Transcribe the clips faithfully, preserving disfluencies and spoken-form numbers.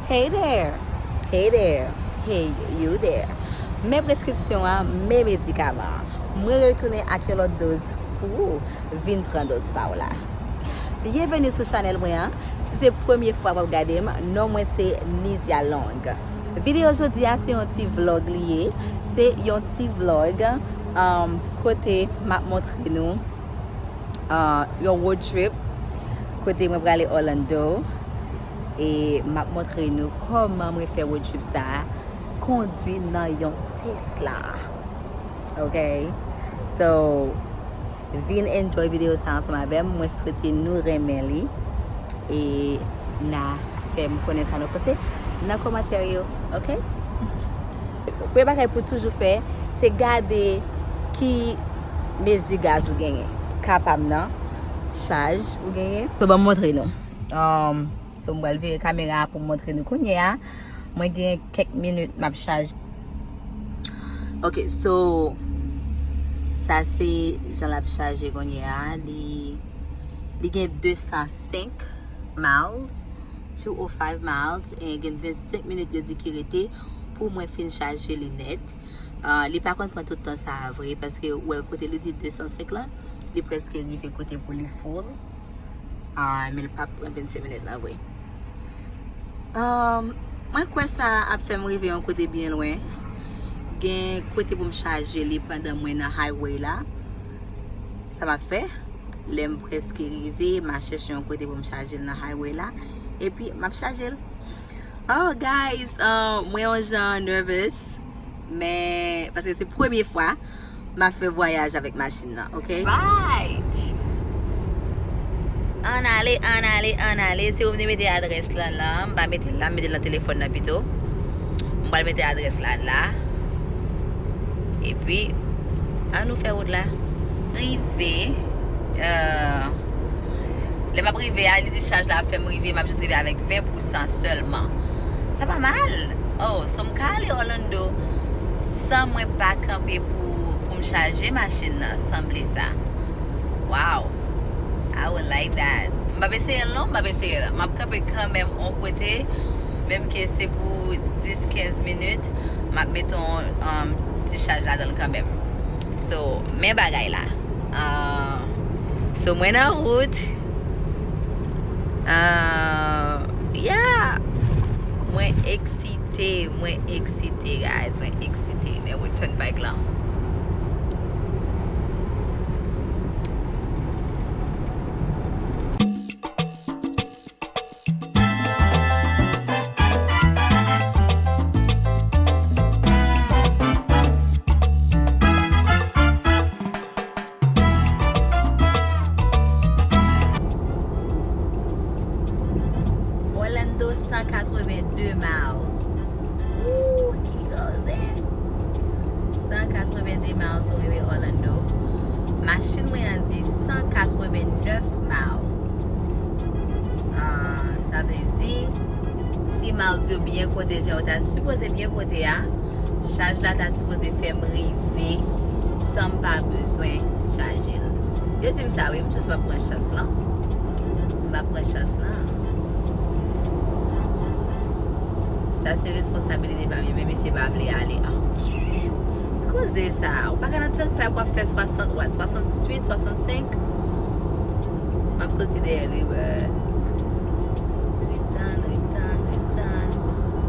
Hey there! Hey there! Hey you there! Men preskripsyon an, men medikaman an. Mwen retounen ak yon lòt doz pou ou. Vin pran doz pa w la. Byenveni sou chanèl mwen an. Si se premye fwa w ap gade m, non mwen se Nizia Long. Videyo jodi a se yon ti vlog li ye. Se yon ti vlog, um, kote m ap montre nou, uh, yon road trip kote mwen prale Orlando e m ap montre nou kòman mwen fè road trip sa a kondwi nan yon Tesla. Ok? So, vin enjoy videyo sa ansanm avè m. Mwen swete nou renmen li. E n a fè m konnen sa nou panse nan kòmantè yo. Ok? So, premye bagay pou toujou fè, se gade ki mezi gaz ou genyen. Ka pa m nan, chaj ou genyen. So, ban m montre nou. Um, so, m pral vire kamera a pou m montre nou kounye a. Mwen gen kèk minit m ap chaje. Ok, so, sa se jan l ap chaje kounye a. Li, li gen de san senk miles, two oh five miles, e gen vennsenk minit yo di ki rete pou mwen fin chaje li nèt. Ah, li pa konn pran tout tan sa a vre, paske ou wè kote li di de san senk lan, li prèske rive kote pou li full. Ah, men l p ap pran vennsenk minit lan vre. Ah, mwen kwè sa ap fè m rive yon kote byen lwen. Gen kote pou m chaje li pandan mwen nan highway la. Sa m ap fè, lè m prèske rive, m a chèche yon kote pou m chaje l nan highway la. Epi, m ap chaje l. Oh, guys, uh, mwen yon jan nervous, men paske se premye fwa m ap fè vwayaj avèk machin nan, ok? Right! Ann ale, ann ale, ann ale. Si w vle mete adrès lan la, m pa mete l la, m mete l nan telefòn nan pito. M pral mete adrès la la. Epi, ann nou fè wout la. Rive, euh, lè m ap rive a, li di chaj la ap fè m rive, m ap jis rive avèk ven pou san sèlman. Sa pa mal. Oh, so m ka ale Orlando san mwen pa kanpe pou, pou m chaje machin nan, sanble sa. Wow. I would like that. M p ap eseye l non, m p ap eseye l. M ap kanpe kanmenm on kote, menm ke se pou dis, kenz minit, m ap mete on, um, ti chaj ladan l kanmenm. So, men bagay la. Ah, so, mwen nan wout. Ah, yeah. Mwen eksite, mwen eksite, guys. Mwen eksite. Men wout turnpike lan. Orlando, san katreven de miles. Ooh, ki koze! San katreven de miles pou rive Orlando. Machin mwen an di san katreven nèf miles. Ah, sa vle di, si miles yo byen konte jan yo ta sipoze byen konte a, chaj la ta sipoze fè m rive san m pa bezwen chaje l. Yo di m sa wi, m jis pa pran chans lan. M pa pran chans lan. Sa se responsabilite pa m, men misye pa vle ale. Ah. Koze sa, ou pa ka nan turnpike w ap fè swasant, what, swasanntuit, swasannsenk? M ap soti dèyè li, bro. Ret tann, ret tann, ret tann.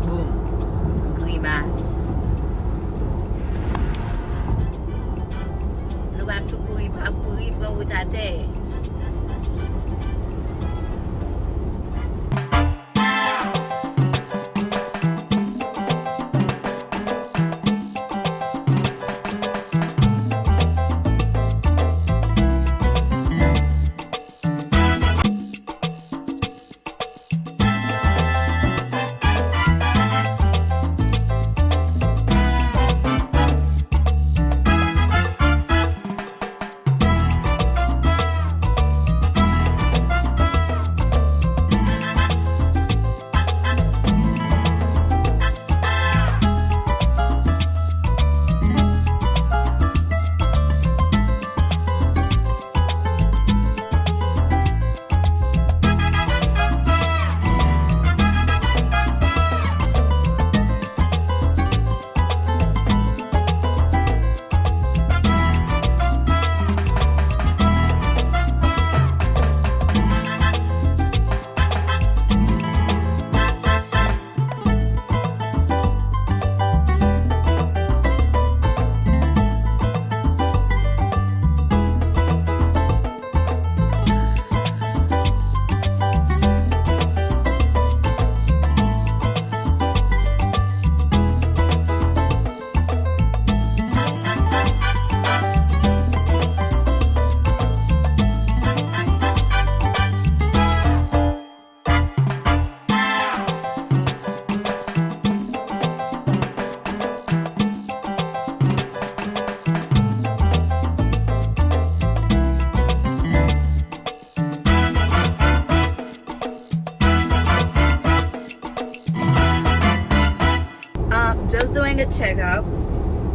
Boom. Grimas. Nou pa sou kouri, pa kouri, pran wout atè. The checkup.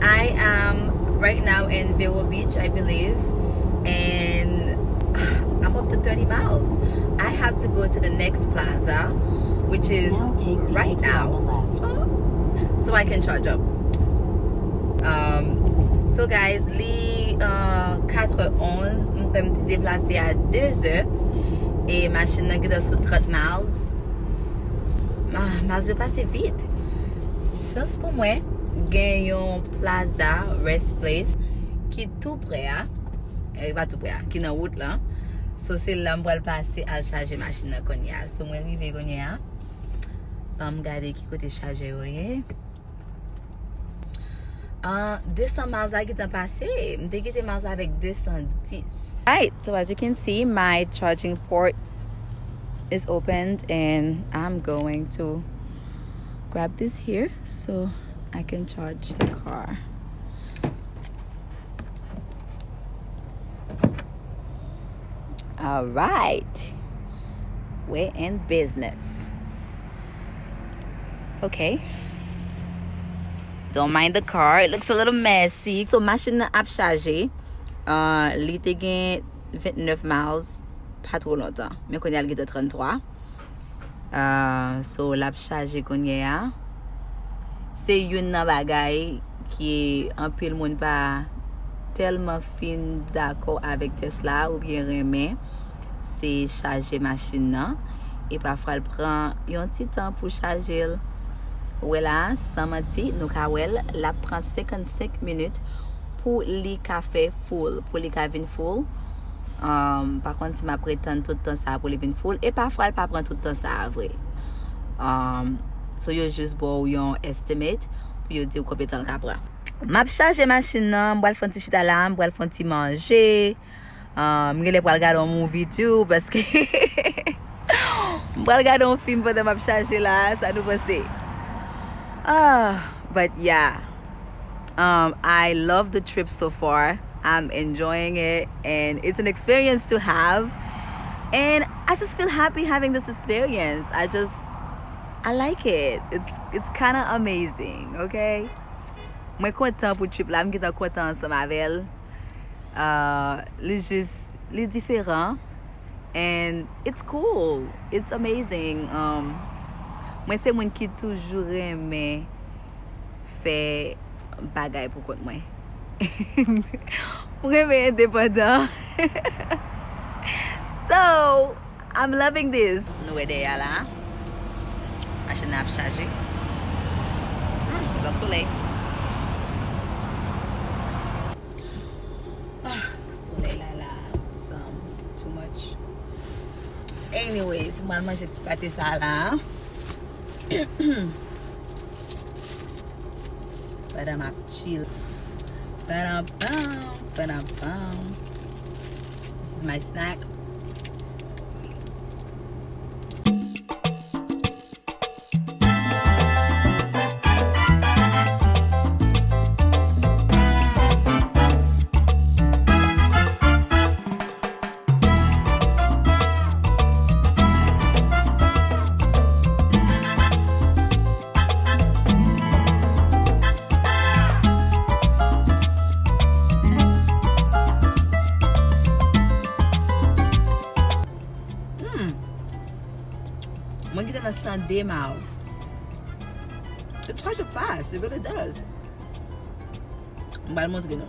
I am right now in Vero Beach, I believe, and I'm up to thirty miles. I have to go to the next plaza, which is right now, so I can charge up. Um, so guys, li uh, quatre heures onze, m kwè m te deplase a deux heures, e machin nan gentan sou trente miles. Ah, miles yo pase vit. Chans pou mwen, gen yon plaza, rest place, ki tou prè a. Eh, pa tou prè a, ki nan wout lan. So, se la m pral pase al chaje machin nan kounye a. So, mwen rive kounye a. Ban m gade ki kote chajè yo ye. Ah, deux cents miles la gentan pase. M te kite miles avèk deux cent dix. Right, so as you can see, my charging port is opened and I'm going to grab this here so I can charge the car. All right. We're in business. Okay. Don't mind the car. It looks a little messy. So, machin nan ap chaje. Uh, li te gen vingt-neuf miles pa twò lontan. Men kounye a l gentan tranntrwa. Uh, so, l ap chaje kounye a. Se youn nan bagay ki anpil moun pa tèlman fin dakò avèk Tesla oubyen renmen, se chaje machin nan. E pafwa l pran yon ti tan pou chaje l. Ou wè la, san manti, nou ka wè l, l ap pran senkannsenk minit pou li ka fè full, pou li ka vin full. Um, pa konn si m ap ret tann tout tan sa a pou li vin full. E pafwa, l pa pran tout tan sa a vre. Um, so, yo jis ba w yon estimate pou yo di w konbyen tan l ka pran. M ap chaje machin nan, m pral fè yon ti chita la, m pral fè yon ti manje. Ah, m genlè pral gade yon movie too, paske m pral gade yon fim pandan m ap chaje la, sa nou panse? Ah, but yeah. Um, I love the trip so far. I'm enjoying it, and it's an experience to have. And I just feel happy having this experience. I just, I like it. It's, it's kind of amazing, okay? Mwen kontan pou trip la, m gentan kontan ansanm avè l. Uh, li jis, li diferan. And it's cool. It's amazing. Um, mwen se moun ki toujou renmen fè bagay pou kont mwen. Mwen renmen endepandan. So, I'm loving this. Nou wè dèyè a la. Machin nan ap chaje. Hmm, gen solèy. Ah, solèy la la, it's, um, too much. Anyways, m al manje ti pate sa la. Pandan m ap chill. Pandan pam, pandan pam. This is my snack. Hmm. Mwen gentan nan san de miles. It charge up fast, it really does. M pral montre nou.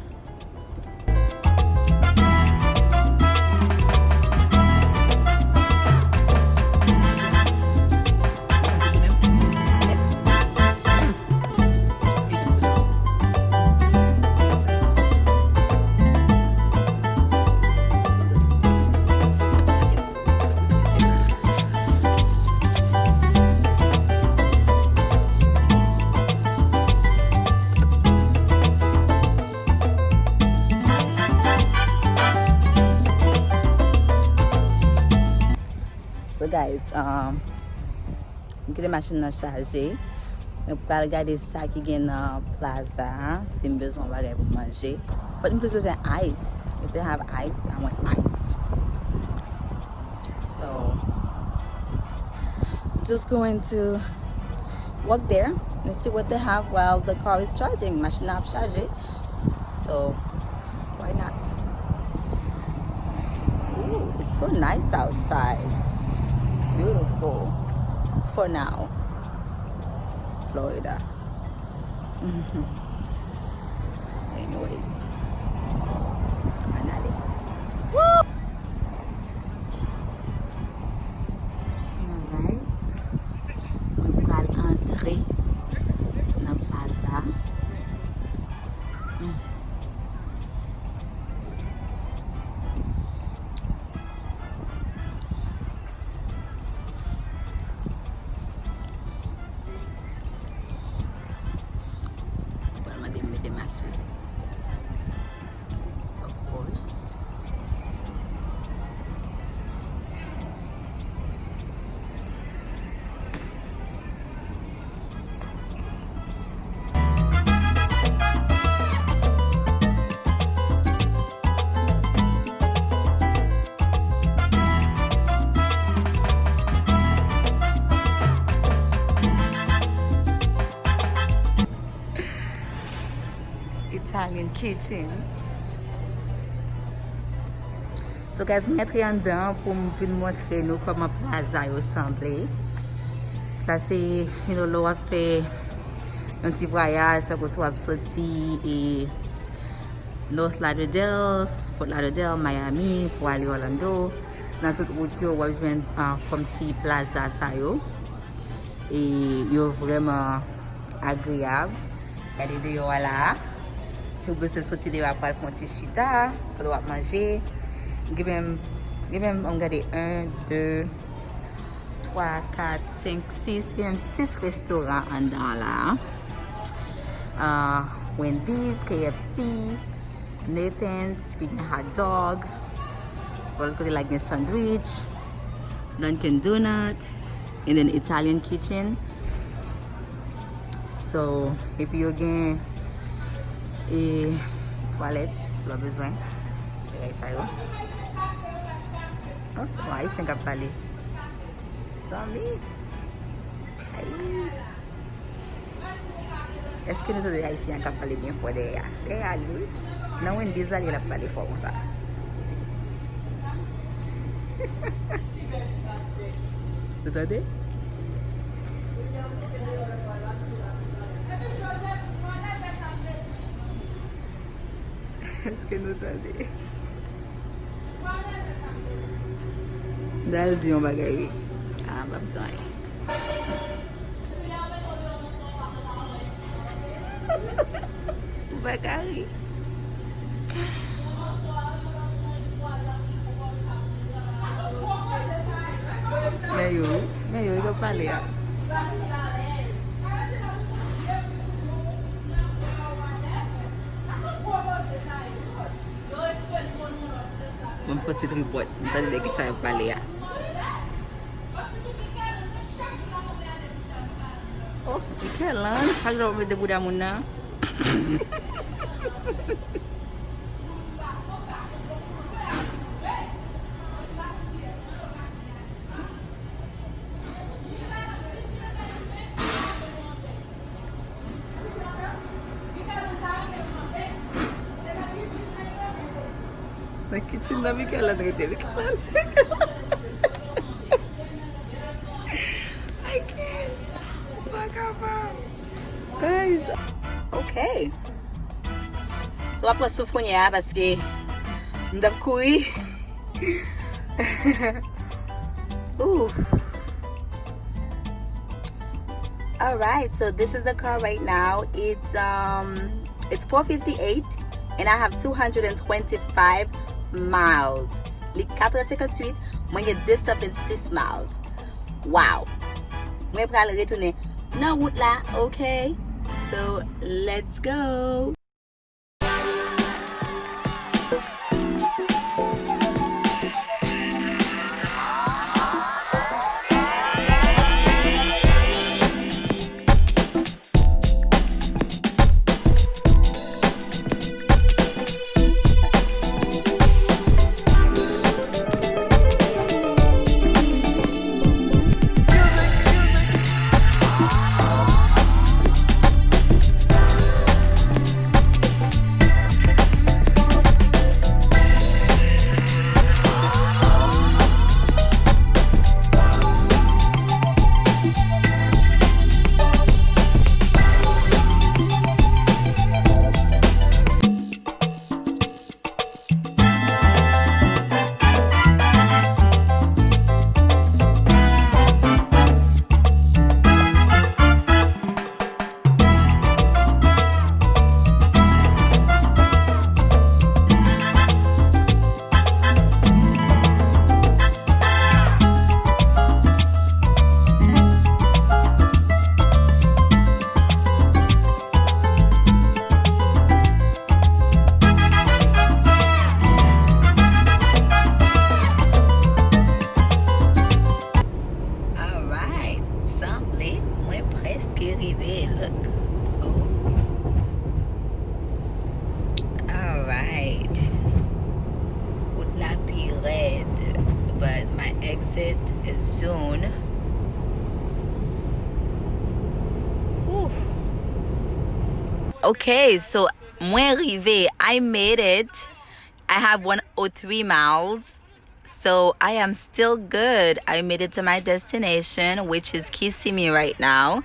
So guys, um, m kite machin nan chaje. Mwen pral gade sa ki gen nan plaza a, si m bezwen yon bagay pou m manje. But m plis bezwen ice. If they have ice, I want ice. So, just going to Walk there and see what they have while the car is charging. Machin nan ap chaje. So, why not? Ooh, it's so nice outside. It's beautiful. For now. Florida. Mm-hmm. Anyways. Ann ale. Woo! Alright. Mwen pral antre nan plaza. Hmm. Mwen pral mande m mete mask wi. Of course. Italian kitchen. So guys, mwen antre anndan pou m vin montre nou kòman plaza yo sanble. Sa se, you know, lè w ap fè yon ti vwayaj, tankou si w ap soti e North Lauderdale, Fort Lauderdale, Miami, pou ale Orlando. Nan tout wout yo, w ap jwenn, ah, kòm ti plaza sa yo. E yo vrèman agreyab. Gade deyò a la a. Si w bezwen soti deyò a pou al pran yon ti chita, pandan w ap manje. Gen menm, gen menm, ann gade, en, de, twa, kat, senk, sis, gen menm sis restoran anndan an la a. Ah, Wendy's, K F C, Nathan's, ki gen hot dog. Bò lòt kote la gen sandwich, Dunkin' Donut, and then Italian kitchen. So, epi yo gen, e, twalèt, lè w bezwen. Bagay sa yo. Oh, bon, Ayisyen k ap pale. Zanmi. Ay. Èske nou tande Ayisyen an k ap pale byen fò dèyè a? Dèyè a li, wi. Nan Wendy's la, li l ap pale fò konsa. Nou tande? Èske nou tande? M t al di yon bagay, wi. Ah, m p ap di anyen. M pa ka ri. Men yo, men yo, yo pale a. Bon, m pran ti tripòt. M tande de kisa y ap pale a. Oh, Michelange, chak jou w ap mete bouda moun nan. Nan kitchen nan, Michael la rete, Michael la rete. I can't. M pa kapab. Guys. Ok. So, w ap pran souf kounye a paske m t ap kouri. Ooh. All right, so this is the car right now. It's um it's four fifty-eight and I have two hundred and twenty-five miles. Li katrè senkanntuit, mwen gen de san vennsis miles. Wow. Mwen pral retounen nan wout la, ok? So, let's go. Li rive, look. Oh. Alright. Wout la pi rèd, but my exit is soon. Whew. Okay, so mwen rive. I made it. I have one oh three miles. So I am still good. I made it to my destination, which is Kissimmee right now.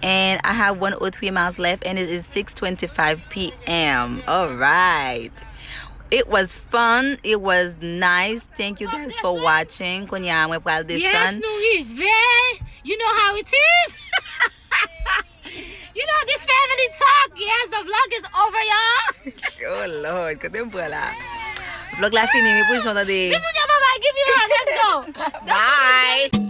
And I have one oh three miles left, and it is six twenty-five p m. All right. It was fun. It was nice. Thank you guys for watching. Kounye a mwen pral desann. Yes, nou rive. You know how it is. You know this family talk. Yes, the vlog is over, y'all. Oh Lord, kote m pran la? Vlog la fini, wi, pou jan tande. Di moun yo bye bye, give me a hug. Let's go. Bye.